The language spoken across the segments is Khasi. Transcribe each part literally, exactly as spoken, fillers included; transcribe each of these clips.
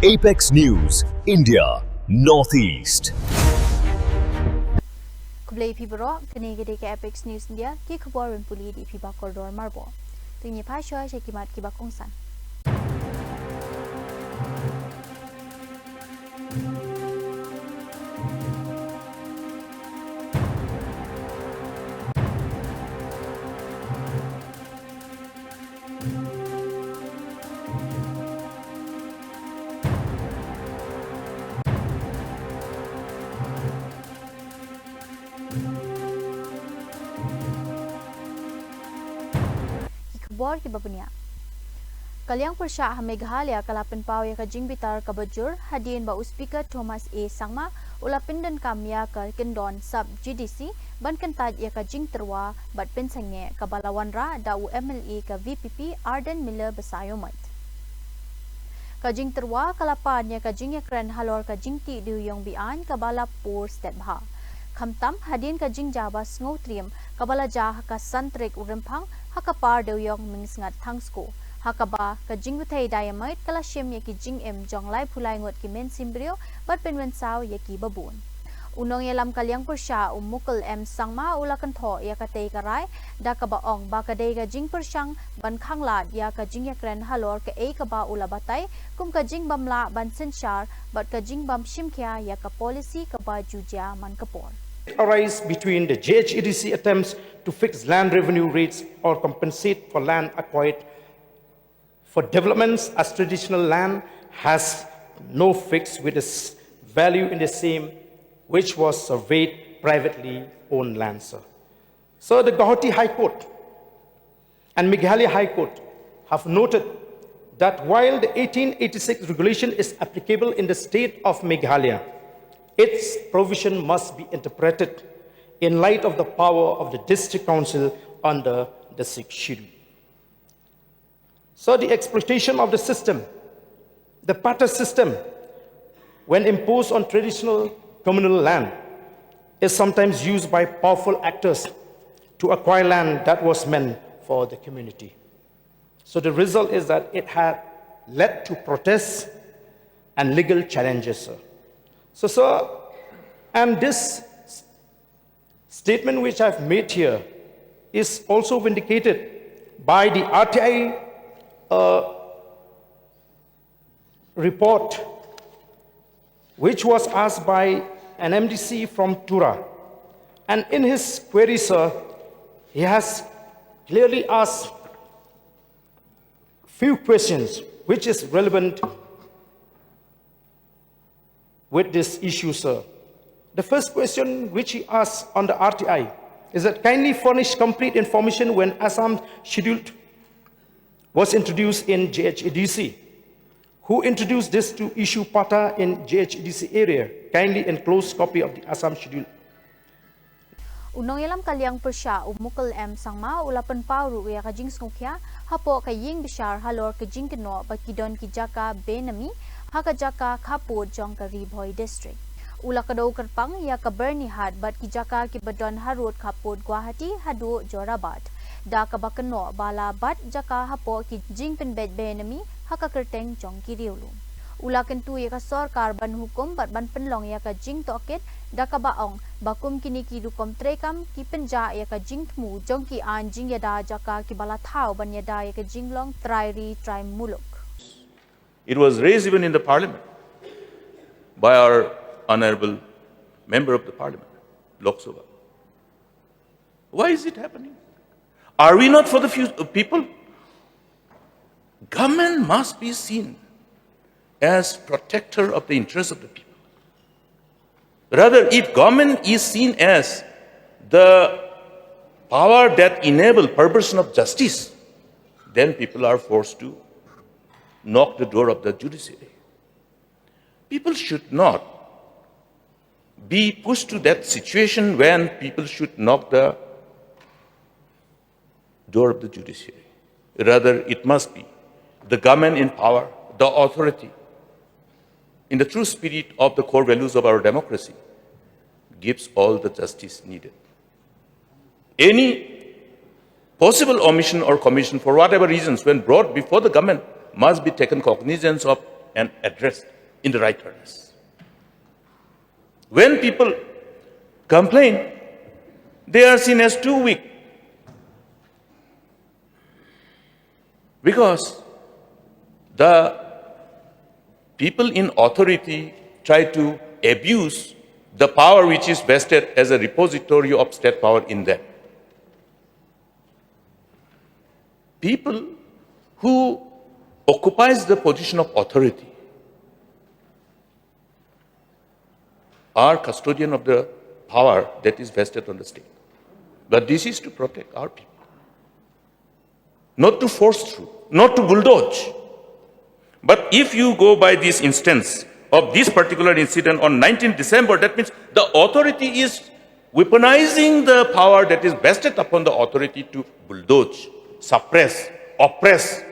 Apex News, India, Northeast. Khublei phi baroh, kane ka dei ka Apex News India, ki khubor ban pule da i Pibakordor Marbaniang. Te ngin ïa phai shuwa sha ki mat kiba kongsan. Ki khubor kiba bniah. Ka liang pyrshah ha Meghalaya ka la pynpaw ïa ka jingbitar kaba jur hadien ba u Speaker Thomas A Sangma u la pyndonkam ïa ka kyndon sub judice ban kyntait ïa ka jingtyrwa bad pynsangeh kaba la wanrah da u M L A ka V P P Ardent Miller Basaiawmoit. Ka jingtyrwa ka la pan ïa ka jingïakren halor ka jingtih dewïong be-aiñ kaba la pur stet bha. Khamtam hadien ka jingjia ba sngewtriem kaba la jia ha ka san tarik u Rymphang ha ka par dewïong Mynsngat Thangsko, ha kaba ka jingbthei dynamite ka la shim ïa ki jingim jong laiphew lai ngut ki mynsiem briew bad pynwynsaw ïa kiba bun. U nongïalam ka liang pyrshah u Mukul M Sangma u la kynthoh ïa katei ka rai da kaba ong ba ka dei ka jingpyrshang ban khanglad ïa ka jingïakren halor kaei kaba u la batai kum ka jingbym lah ban synshar bad ka jingbym shimkhia ïa ka policy kaba ju jia man ka por. Arise between the J H A D C attempts to fix land revenue rates or compensate for land acquired for developments as traditional land has no fix with its value in the same, which was surveyed privately owned land, sir. So the Guwahati High Court and Meghalaya High Court have noted that while the eighteen eighty-six regulation is applicable in the state of Meghalaya, its provision must be interpreted in light of the power of the District Council under the Sixth Schedule. So the exploitation of the system, the patta system, when imposed on traditional communal land, is sometimes used by powerful actors to acquire land that was meant for the community. So the result is that it had led to protests and legal challenges, sir. So, sir, and this statement which I've made here is also vindicated by the R T I, uh, report, which was asked by an M D C from Tura. And in his query, sir, he has clearly asked few questions which is relevant with this issue, sir. The first question which he asked on the R T I is that kindly furnish complete information when Assam Schedule was introduced in J H A D C. Who introduced this to issue patta in J H A D C area? Kindly enclose copy of the Assam Schedule. U nongïalam ka liang pyrshah u Mukul M Sangma u la pynpaw ruh ïa ka jingsngewkhia hapoh ka ïing bishar halor ka jingkynnoh ba ki don ki jaka benami ha ka jaka khappud jong ka Ri Bhoi District. U la kdew kyrpang ïa ka Byrnihat bad ki jaka kiba don harud khappud Guwahati haduh Jorabat, da kaba kynnoh ba la bat jaka hapoh ki jingpynbeit benami ha ka kyrteng jong ki riewlum. U la kyntu ïa ka sorkar ban hukum bad ban pynlong ïa ka jingtohkit da kaba ong ba kum kine ki rukom treikam ki pynjah ïa ka jingthmu jong ki aiñ jingïada jaka kiba la thaw ban ïada ïa ka jinglong trai ri trai muluk. It was raised even in the parliament by our honorable member of the parliament, Lok Sabha. Why is it happening? Are we not for the few, uh, people? Government must be seen as protector of the interests of the people. Rather, if government is seen as the power that enable perversion of justice, then people are forced to knock the door of the judiciary. People should not be pushed to that situation when people should knock the door of the judiciary. Rather, it must be the government in power, the authority, in the true spirit of the core values of our democracy, gives all the justice needed. Any possible omission or commission, for whatever reasons, when brought before the government, must be taken cognizance of and addressed in the right earnest. When people complain, they are seen as too weak, because the people in authority try to abuse the power which is vested as a repository of state power in them. People who occupies the position of authority are custodian of the power that is vested on the state. But this is to protect our people, not to force through, not to bulldoze. But if you go by this instance of this particular incident on nineteenth December, that means the authority is weaponizing the power that is vested upon the authority to bulldoze, suppress, oppress,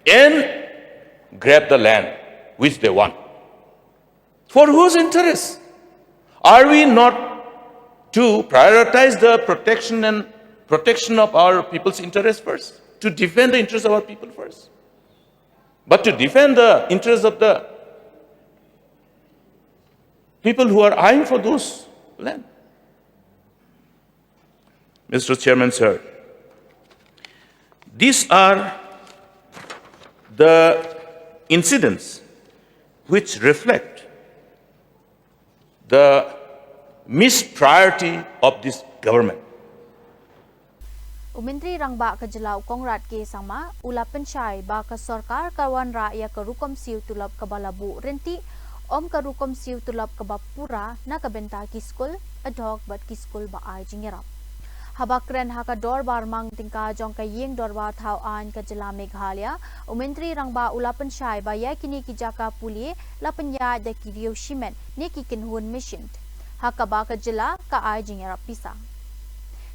and grab the land which they want. For whose interest? Are we not to prioritize the protection and protection of our people's interest first? To defend the interests of our people first? But to defend the interests of the people who are eyeing for those land? Mister Chairman, sir, these are the incidents which reflect the mispriority of this government. U Myntri Rangbah ka Jylla u Conrad K Sangma u la pynshai ba ka sorkar ka wanrah ïa ka rukom siew tulop kaba la buh ryntih, ym ka rukom siew tulop kaba pura na ka bynta ki skul ad hoc bad ki skul ba ai jingïarap. Haba kren ha ka dorbar mang tyngka jong ka ïing dorbar thaw aiñ ka Jylla Meghalaya, u Myntri Rangbah u la pynshai ba ïa kine ki jaka pule la pynïaid da ki riew shimet ne ki kynhun machine ha kaba ka jylla ka ai jingïarap pisa.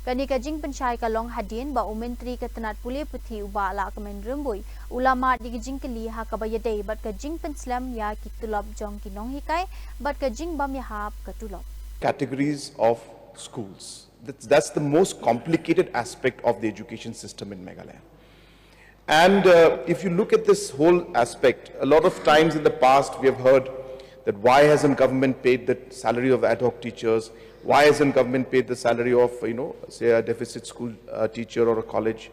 Kane ka jingpynshai ka long hadien ba u Myntri ka tnat pule puthi u Bah Lahkmen Rymbui u la mad ïa ka jingkylli ha kaba ïadei bad ka jingpynslem ïa ki tulop jong ki nonghikai bad ka jingbym ïahap ka tulop. Categories of schools. That's, that's the most complicated aspect of the education system in Meghalaya. And uh, if you look at this whole aspect, a lot of times in the past we have heard that why hasn't government paid the salary of ad hoc teachers? Why hasn't government paid the salary of, you know, say a deficit school uh, teacher or a college?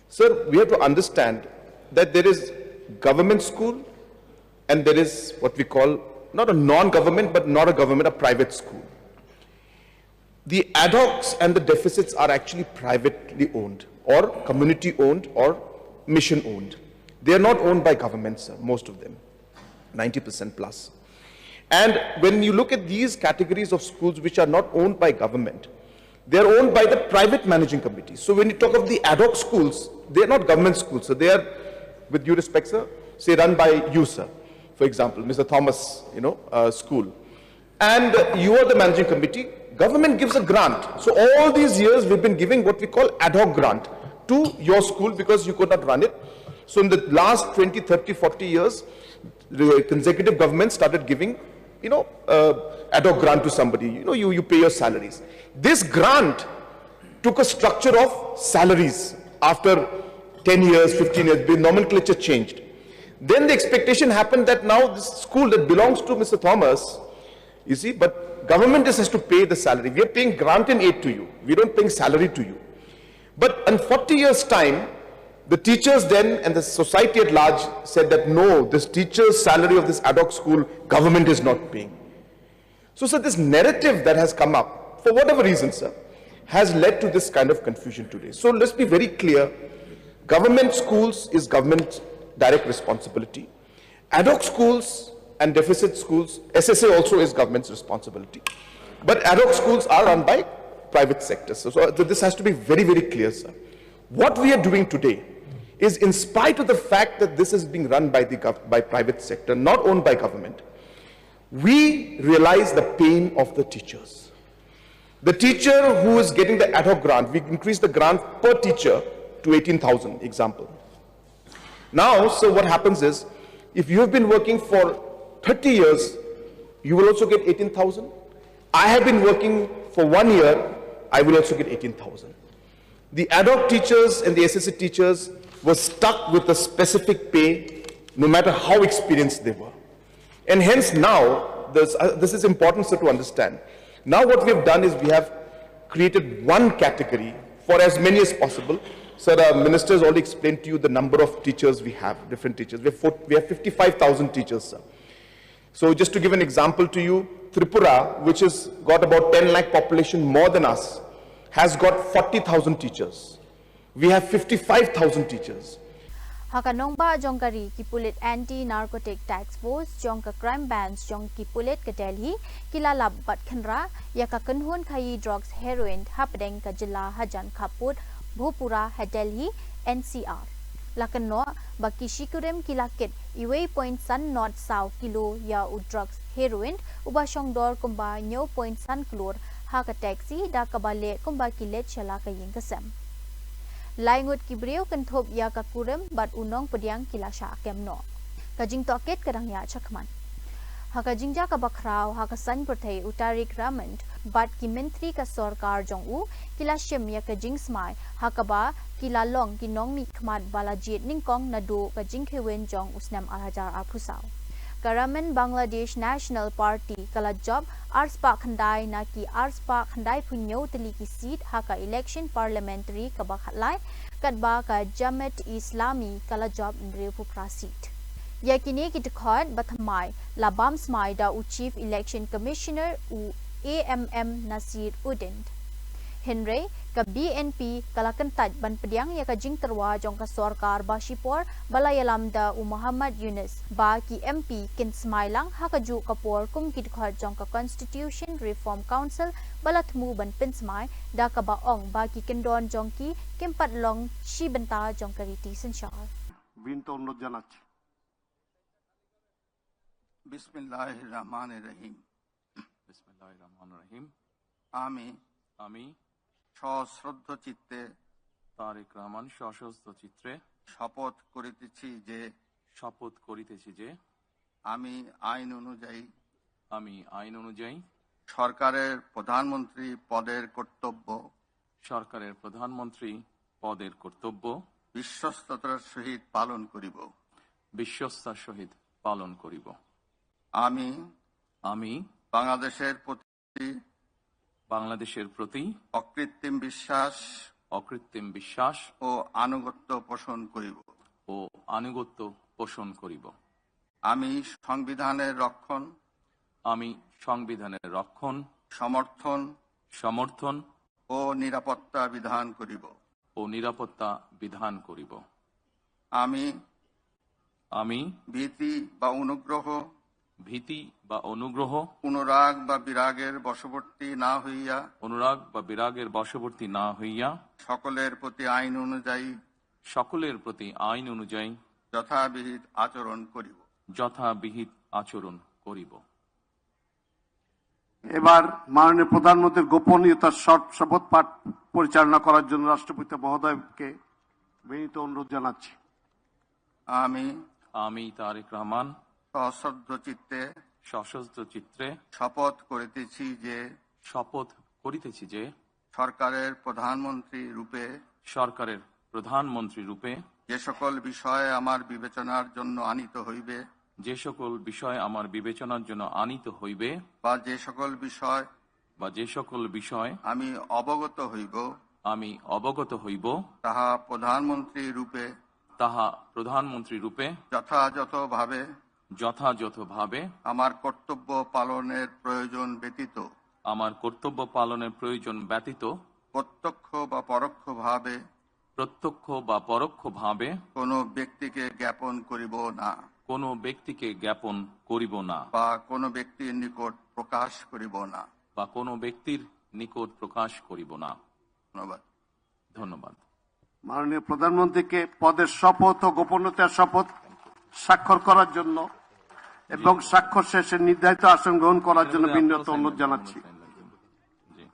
Sir, we have to understand that there is government school and there is what we call not a non-government but not a government, a private school. The ad hocs and the deficits are actually privately owned or community owned or mission owned. They are not owned by government, sir, most of them, ninety percent plus. And when you look at these categories of schools which are not owned by government, they are owned by the private managing committee. So when you talk of the ad hoc schools, they are not government schools. So they are, with due respect, sir, say run by you, sir. For example, Mister Thomas, you know, uh, school. And you are the managing committee. Government gives a grant. So all these years we've been giving what we call ad hoc grant to your school because you could not run it. So in the last twenty, thirty, forty years, the consecutive government started giving, you know, uh, ad hoc grant to somebody. You know, you, you pay your salaries. This grant took a structure of salaries after ten years, fifteen years, the nomenclature changed. Then the expectation happened that now this school that belongs to Mister Thomas, you see, but government just has to pay the salary. We are paying grant and aid to you. We don't paying salary to you. But in forty years' time, the teachers then and the society at large said that no, this teacher's salary of this ad hoc school, government is not paying. So, sir, this narrative that has come up, for whatever reason, sir, has led to this kind of confusion today. So, let's be very clear. Government schools is government direct responsibility. Ad hoc schools and deficit schools, S S A also is government's responsibility. But ad hoc schools are run by private sector. So, so th- this has to be very, very clear, sir. What we are doing today is, in spite of the fact that this is being run by the gov- by private sector, not owned by government, we realize the pain of the teachers. The teacher who is getting the ad hoc grant, we increase the grant per teacher to eighteen thousand, example. Now, so what happens is, if you have been working for thirty years, you will also get eighteen thousand. I have been working for one year, I will also get eighteen thousand. The ad hoc teachers and the S S A teachers were stuck with a specific pay no matter how experienced they were. And hence now, this, uh, this is important, so, to understand. Now what we have done is we have created one category for as many as possible. So the minister has already explained to you the number of teachers we have, different teachers. We have, four, we have fifty-five thousand teachers, sir. So just to give an example to you, Tripura, which has got about ten lakh population more than us, has got forty thousand teachers. We have fifty-five thousand teachers. Ha ka nongbah jong ka ri, ki pulit Anti Narcotic Task Force jong ka Crime Branch jong ki pulit ka Delhi ki la lap bad khynra ïa ka kynhun khaïi drugs heroin hapdeng ka jylla hajan khappud Bhopura ha Delhi N C R. La kynnoh ba ki shi kurim ki la kit uwei point san not saw kilo ïa u drugs heroin uba shongdor kumba hynñiew point san klur ha ka taxi da kaba leh kumba ki leit sha la ka ïing ka sem. Lai ngut ki briew kynthup ïa ka kurim bad u nongpdiang ki la shah kem noh. Ka jingtohkit ka dang ïaid shakhmat. Ha ka jingjia kaba khraw ha ka saiñ pyrthei, u Tariq Rahman bad ki myntri ka sorkar jong u ki la shim ïa ka jingsmai ha kaba ki la long ki nongmihkhmat ba la jied nyngkong naduh ka jingkheiwin jong u snem ar hajar arphew saw. Ka Rahman Bangladesh National Party ka la jop arspah khyndai na ki arspah khyndaiphew hynñiew tylli ki seat ha ka election parliamentary kaba khatlai, katba ka Jamaat-e-Islami ka la jop hynriewphew phra seat. Ïa kine ki dkhot ba thymmai la bam smai da u Chief Election Commissioner, u A M M Nasir Uddin. Hynrei ka B N P ka la kyntait ban pdiang ïa ka jingtyrwa jong ka sorkar ba shipor ba la ïalam da u Muhammad Yunus ba ki M P kin smai lang ha kajuh ka por kum ki dkhot jong ka Constitution Reform Council ba la thmu ban pynsmai, da kaba ong ba ki kyndon jong ki kim pat long shi bynta jong ka riti synshar. বিনীত অনুরোধ জানাচ্ছি। বিসমিল্লাহির রহমানির রহিম। বিসমিল্লাহির রহমানির রহিম। আমি আমি সশ্রদ্ধ চিত্তে তারেক রহমান সশস্ত্র চিত্রে শপথ করিতেছি যে শপথ করিতেছি যে আমি আইন অনুযায়ী আমি আইন অনুযায়ী সরকারের প্রধানমন্ত্রী পদের কর্তব্য সরকারের প্রধানমন্ত্রী পদের কর্তব্য বিশ্বস্ততার সহিত পালন করিব। বিশ্বস্তার সহিত পালন করিব। আমি আমি বাংলাদেশের প্রতি বাংলাদেশের প্রতি অকৃত্রিম বিশ্বাস অকৃত্রিম বিশ্বাস ও আনুগত্য পোষণ করিব। ও আনুগত্য পোষণ করিব। আমি সংবিধানের রক্ষণ আমি সংবিধানের রক্ষণ সমর্থন সমর্থন ও নিরাপত্তা বিধান করিব। ও নিরাপত্তা বিধান করিব। আমি আমি ভীতি বা অনুগ্রহ ভীতি বা অনুগ্রহ অনুরাগ বা বিরাগের বশবর্তী না হইয়া অনুরাগ বা বিরাগের বশবর্তী না হইয়া সকলের প্রতি আইন অনুযায়ী সকলের প্রতি আইন অনুযায়ী যথাবিহিত আচরণ করিব। যথাবিহিত আচরণ করিব। এবার মাননীয় প্রধানমন্ত্রীর গোপনীয়তার শপ-, শপথ পাঠ পরিচালনা করার জন্য রাষ্ট্রপতি মহোদয়কে বিনীত অনুরোধ জানাচ্ছি। আমি আমি তারেক রহমান সশ্রদ্ধ চিত্তে সশস্ত্র চিত্রে শপথ করিতেছি যে শপথ করিতেছি যে সরকারের প্রধানমন্ত্রী রূপে সরকারের প্রধানমন্ত্রী রূপে যে সকল বিষয় আমার বিবেচনার জন্য আনিত হইবে যে সকল বিষয় আমার বিবেচনার জন্য আনিত হইবে বা যে সকল বিষয় বা যে সকল বিষয় আমি অবগত হইব আমি অবগত হইব তাহা প্রধানমন্ত্রী রূপে তাহা প্রধানমন্ত্রী রূপে যথাযথভাবে যথাযথভাবে আমার কর্তব্য পালনের প্রয়োজন ব্যতীত আমার কর্তব্য পালনের প্রয়োজন ব্যতীত প্রত্যক্ষ বা পরোক্ষভাবে প্রত্যক্ষ বা পরোক্ষভাবে কোনো ব্যক্তিকে জ্ঞাপন করিব না কোনো ব্যক্তিকে জ্ঞাপন করিব না বা কোনো ব্যক্তির নিকট প্রকাশ করিব না। বা কোনো ব্যক্তির নিকট প্রকাশ করিব না। ধন্যবাদ। ধন্যবাদ। মাননীয় প্রধানমন্ত্রীকে পদের শপথ ও গোপনীয়তার শপথ স্বাক্ষর করার জন্য এবং স্বাক্ষর শেষে নির্ধারিত আসন গ্রহণ করার জন্য বিনীত অনুরোধ জানাচ্ছি। জি।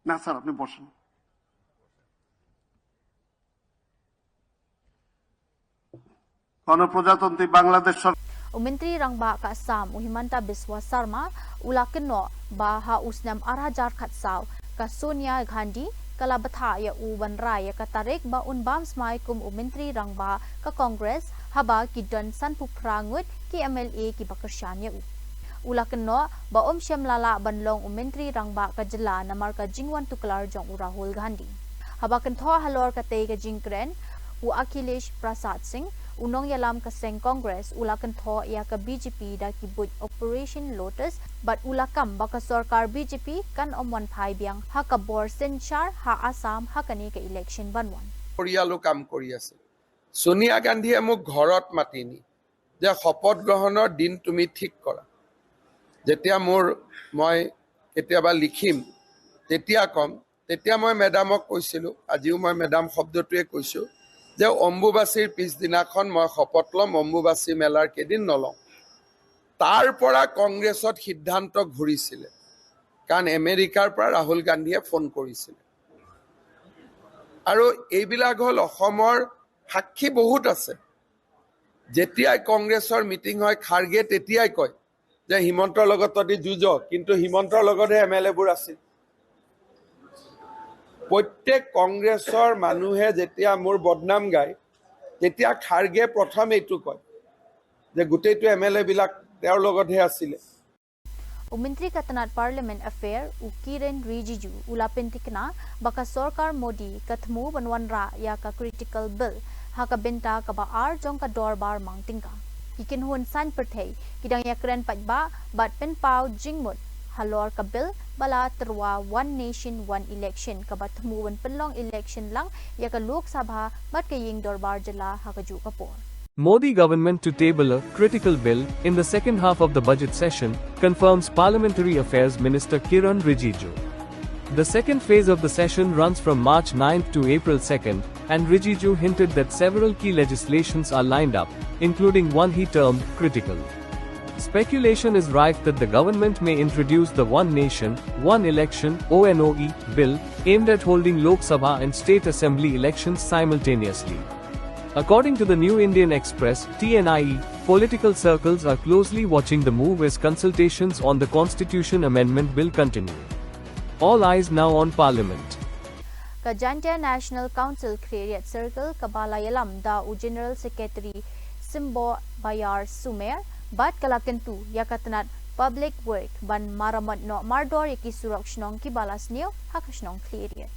না স্যার, আপনি বসেন। গণপ্রজাতন্ত্রী বাংলাদেশ সরকার। U Myntri Rangbah ka Assam, u Himanta Biswa Sarma, u la kynnoh ba ha u snem ar hajar khatsaw, ka Sonia Gandhi ka la bthah ïa u ban rai ïa ka tarik ba un bam smai kum u Myntri Rangbah ka Congress, haba ki don sanphew phra ngut ki M L A kiba kyrshan ïa u. U la kynnoh ba um shym la lah ban long u Myntri Rangbah ka jylla namar ka jingwan tuklar jong u Rahul Gandhi. Haba kynthoh halor katei ka jingkren, u Akhilesh Prasad Singh, u nongïalam ka seng Congress, u la kynthoh ïa ka B J P da ki buit Operation Lotus, bad u la kam ba ka sorkar B J P kan ym wan phai biang ha ka bor synshar ha Assam ha kane ka election ban wan. পৰিয়ালো কাম কৰি আছে। ছোনিয়া গান্ধীয়ে মোক ঘৰত মাতি নি যে শপত গ্ৰহণৰ দিন তুমি ঠিক কৰা। যেতিয়া মোৰ, মই কেতিয়াবা লিখিম, তেতিয়া ক'ম। তেতিয়া মই মেডামক কৈছিলোঁ, আজিও মই মেডাম শব্দটোৱে কৈছোঁ, যে অম্বুবাচীৰ পিছদিনাখন মই শপত ল'ম, অম্বুবাচী মেলাৰ কেইদিন নলওঁ। তাৰ পৰা কংগ্ৰেছত সিদ্ধান্ত ঘূৰিছিলে, কাৰণ আমেৰিকাৰ পৰা ৰাহুল গান্ধীয়ে ফোন কৰিছিলে। আৰু এইবিলাক হ'ল অসমৰ সাক্ষী বহুত আছে। যেতিয়াই কংগ্ৰেছৰ মিটিং হয়, খাৰ্গে তেতিয়াই কয় যে হিমন্তৰ লগত তহঁতি যুঁজ, কিন্তু হিমন্তৰ লগতহে এম এল এবোৰ আছিল। প্ৰত্যেক কংগ্ৰেছৰ মানুহে যেতিয়া মোৰ বদনাম গায়, তেতিয়া খাৰ্গে প্ৰথম এইটো কয় যে গোটেইটো এম এল এবিলাক তেওঁৰ লগতহে আছিলে। U Myntri ka tnat Parliament Affair, u Kiren Rijiju, u la pynthikna ba ka sorkar Modi ka thmu ban wanrah ïa ka critical bill ha ka bynta kaba ar jong ka dorbar mang tyngka. Ki kynhun saiñ pyrthei ki dang ïakren paidbah bad pynpaw jingmut halor ka bill ba la tyrwa One Nation One Election kaba thmu ban pynlong election lang ïa ka Lok Sabha bad ka ïing dorbar jylla ha kajuh ka por. Modi government to table a critical bill in the second half of the budget session, confirms Parliamentary Affairs Minister Kiran Rijiju. The second phase of the session runs from March ninth to April second, and Rijiju hinted that several key legislations are lined up, including one he termed critical. Speculation is rife that the government may introduce the One Nation, One Election, O N O E, bill, aimed at holding Lok Sabha and State Assembly elections simultaneously. According to the New Indian Express, T N I E, political circles are closely watching the move as consultations on the Constitution Amendment Bill continue. All eyes now on Parliament. Ka Jaintia National Council Khliehriat Circle kaba la ïalam da u General Secretary Simbo Bayar Sumer, bad ka la kyntu ïa ka tnat Public Work ban maramot noh mardor ïa ki surok shnong kiba la sniew ha ka shnong Khliehriat.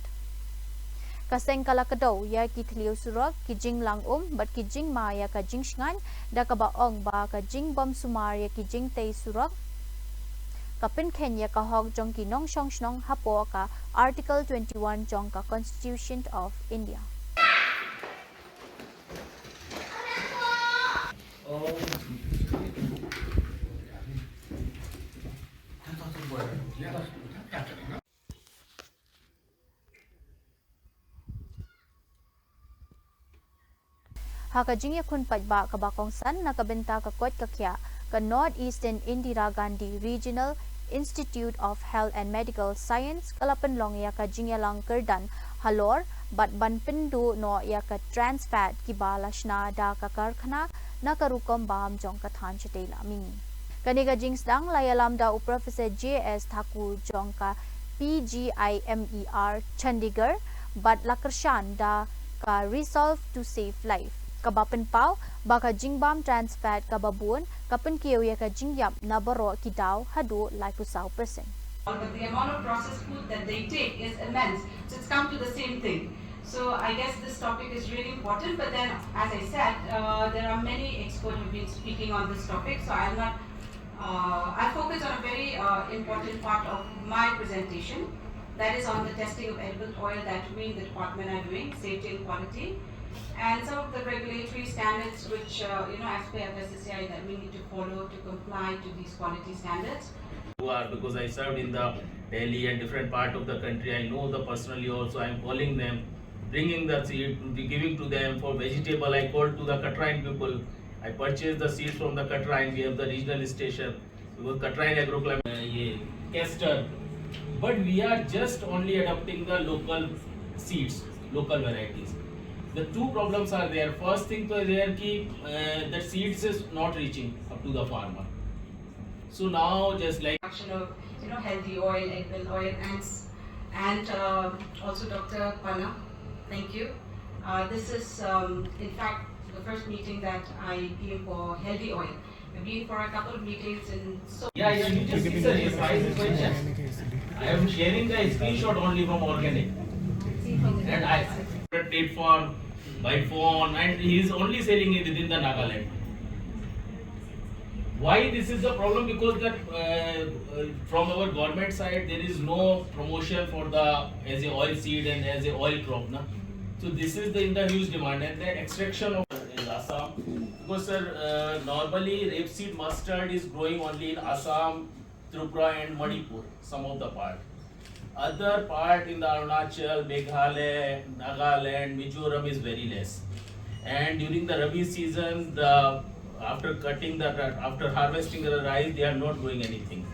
Ka seng ka la kdew ïa ki thliew surok, ki jinglang um bad ki jingma ïa ka jingshngaiñ, da kaba ong ba ka jingbym sumar ïa ki jingtei surok ka pynkheiñ ïa ka hok jong ki nongshong shnong hapoh ka Article twenty-one jong ka Constitution of India. Ha ka jingïakhun paidbah kaba kongsan na ka bynta ka koit ka khiah, ka North Eastern Indira Gandhi Regional Institute of Health and Medical Science ka la pynlong ïa ka jingïalang kyrdan halor bad ban pynduh noh ïa ka trans fat kiba la shna da ka karkhana na ka rukom bam jong ka thaiñ shatei la mihngi. Kane ka jingsdang la ïalam da u Professor J S Thakur jong ka P G I M E R Chandigarh bad la kyrshan da ka Resolve to Save Life, kaba pynpaw ba ka jingbam trans fat kaba bun ka pynkiew ïa ka jingïap na baroh ki daw haduh laiphew saw percent. But the amount of processed food that they take is immense. So it's come to the same thing. So I guess this topic is really important. But then, as I said, uh, there are many experts who've been speaking on this topic. So I'll not. Uh, I'll focus on a very uh, important part of my presentation. That is on the testing of edible oil that we in the department are doing, safety and quality, and some of the regulatory standards which, uh, you know, as per F S S A I, that we need to follow to comply to these quality standards. Who are, because I served in the Delhi and different part of the country, I know the personally also, I am calling them. bringing the seed, giving to them for vegetable. I called to the Katrain people. I purchased the seeds from the Katrain. We have the regional station. Because Katrain Agroclim, uh, ye castor. But we are just only adopting the local seeds, local varieties. The two problems are there. First thing to there ki uh, that seeds is not reaching up to the farmer. So now just like Production of you know healthy oil, edible oil, and s- and uh, also Doctor Pana. Thank you. Uh, this is um, in fact the first meeting that I came for healthy oil. I've been for a couple of meetings in so Yeah, yeah, you just give a size question. I am sharing the screenshot only from organic. And I paid for by phone and he is only selling it within the Nagaland. Why this is the problem? Because that uh, uh, from our government side there is no promotion for the as a oil seed and as a oil crop, na? So this is the in the huge demand and the extraction of in Assam. Because sir, uh, normally rapeseed mustard is growing only in Assam, Tripura and Manipur, some of the part. Other part in the Arunachal, Meghalaya, Nagaland, Mizoram is very less. And during the Rabi season, the after cutting the after harvesting the rice, they are not growing anything.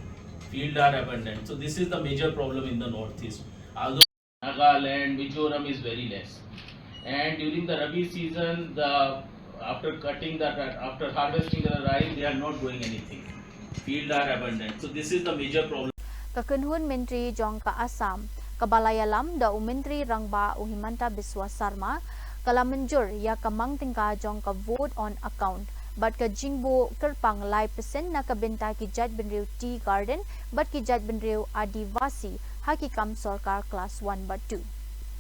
Field are abandoned. So this is the major problem in the northeast. Although Nagaland, Mizoram is very less. And during the Rabi season, the after cutting the after harvesting the rice, they are not growing anything. Field are abandoned. So this is the major problem. Ka kynhun myntri jong ka Assam kaba la ïalam da u Myntri Rangbah u Himanta Biswa Sarma ka la mynjur ïa ka mang tyngka jong ka vote on account bad ka jingbuh kyrpang lai percent na ka bynta ki jaitbynriew Tea Garden bad ki jaitbynriew Adivasi ha ki kam sorkar klas one bad two.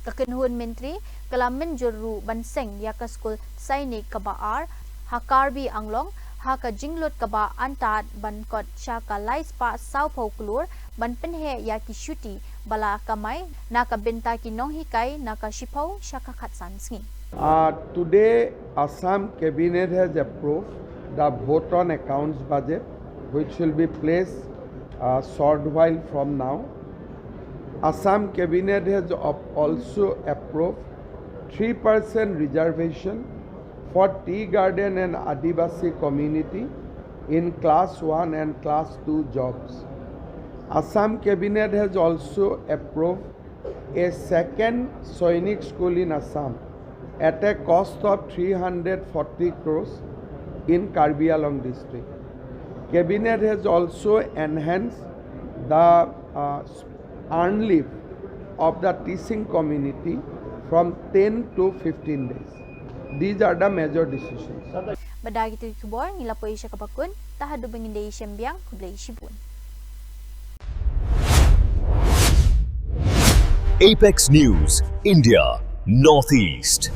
Ka kynhun myntri ka la mynjur ruh ban seng ïa ka skul Sainik kaba ar ha Karbi Anglong ha ka jinglut kaba antad ban kot sha ka lai spah sawphew klur ban pynheh ïa ki shuti ba la kamai na ka bynta ki nonghikai na ka shiphew sha ka khatsan sngi. Uh, today, Assam Cabinet has approved the vote on accounts budget, which will be placed a short while from now. Assam Cabinet has op- also approved three percent reservation for Tea Garden and Adivasi community in class one and class two jobs. Assam Cabinet has also approved a second Sainik school in Assam at a cost of three hundred forty crores in Karbi Anglong district. Cabinet has also enhanced the uh, earn leave of the teaching community from ten to fifteen days. These are the major decisions. Bad da kito ki khubor ngi la poi sha kaba kut, ta haduh ba ngin da ïashem biang, khublei shibun. Apex News, India, Northeast.